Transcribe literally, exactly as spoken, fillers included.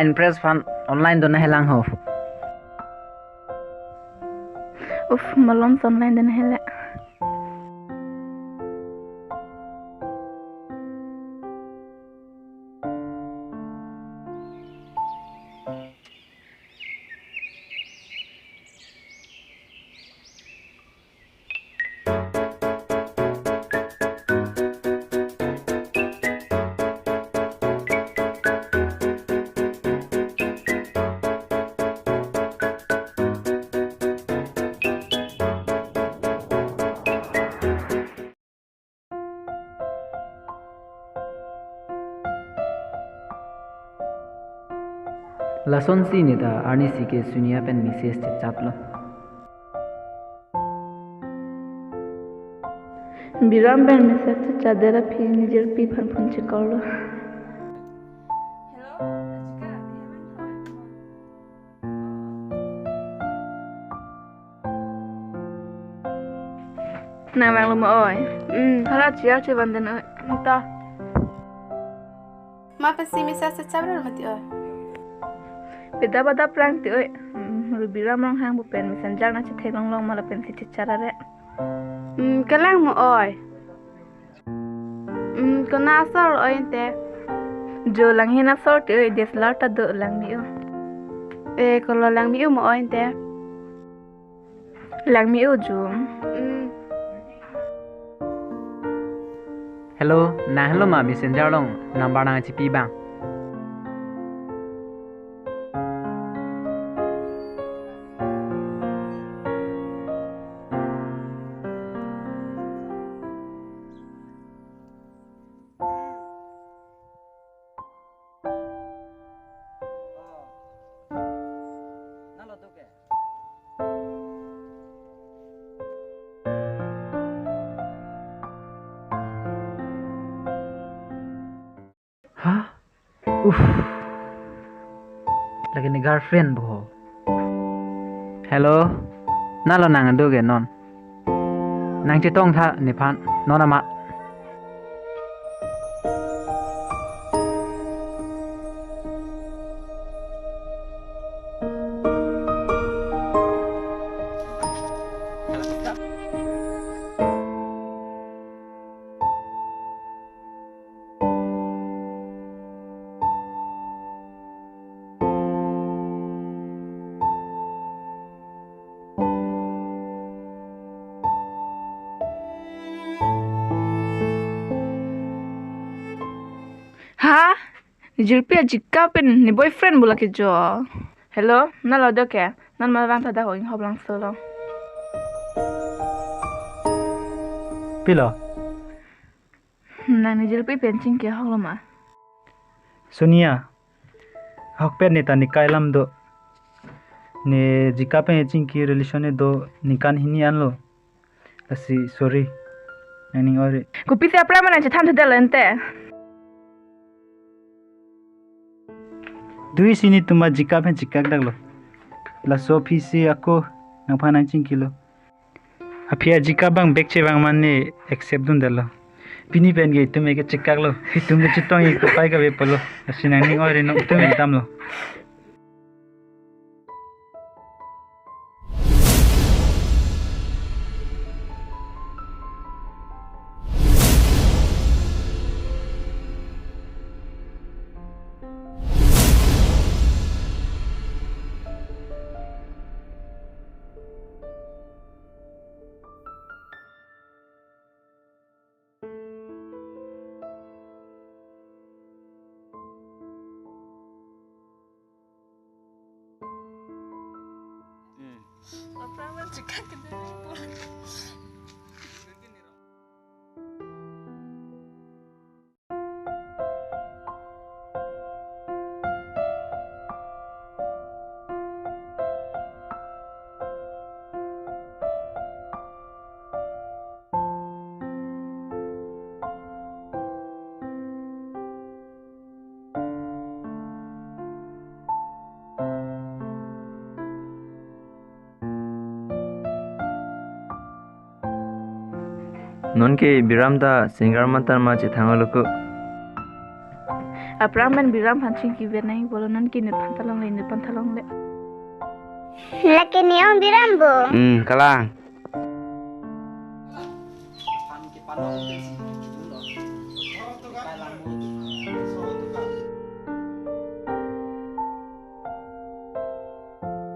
Impress aphan online dona helang ho. Uff, malom online dona hela. Lasonsi neta arnisi ke Sonia pen message chechatlo. Biram pen message chechat det aphi nijirpi aphan phone chekorlo. Hello, Rajika, they haven't called. Nang vanglo ma oi? Hmm, hala chair chevan den oi. Ta. Ma pensi message chechat ra mati oi. Beda beda plang ti oi. Hmm, Ruby Ram Ronghang pu pen messenger nangchetheklong long ma lapensi chechat ra re. Hmm, kalang ma oi? Hmm, kona asor oi ante? Jo langhin asor ti oi, D S L R ta do, langme-o. Eh, kolo langme-o ma oi ante? Langme-o jo. Hmm. Hello, nang hello ma messenger along number nangchipi abang. Ha? Uff. Lake ne girlfriend bo. Hello. Nalo nang ado ke non. Nangchetong tha nephan non amat. Ha? Ne jirpi ajika pen ne boyfriend bo lake jo. Hello, nalo do ke? Non ma vang ta da ho, inghop langso lo. Pilo? Nang ne jirpi pen chingki ahok lo ma? Sonia, ahokpet ne ta ne kai alam do. Ne jika pen chingki relation ne do ningkan hini anlo. Lasi sorry. Nangning oi re. Kopisi aphrang ma nangchethan thedetlo ante? Dui si netum ajika pen chikak daklo. Laso aphi si ako nangphan nangchingkilo. Aphi ajika abang bag chevang mane accept dundetlo. Pini pen ke itum ke chikaklo. Itum ke chetong ik kopai kave pulo. Lasi nangning oi re, nangtum damlo. Non ke Biram ta singer mantan ma chethang alo ko. Aphrang pen Biram aphan chingki vet nangji pulo, non ke inut aphan ta longle, inut aphan ta longle. Lake ne-ong Biram bo. Hmm, kalang.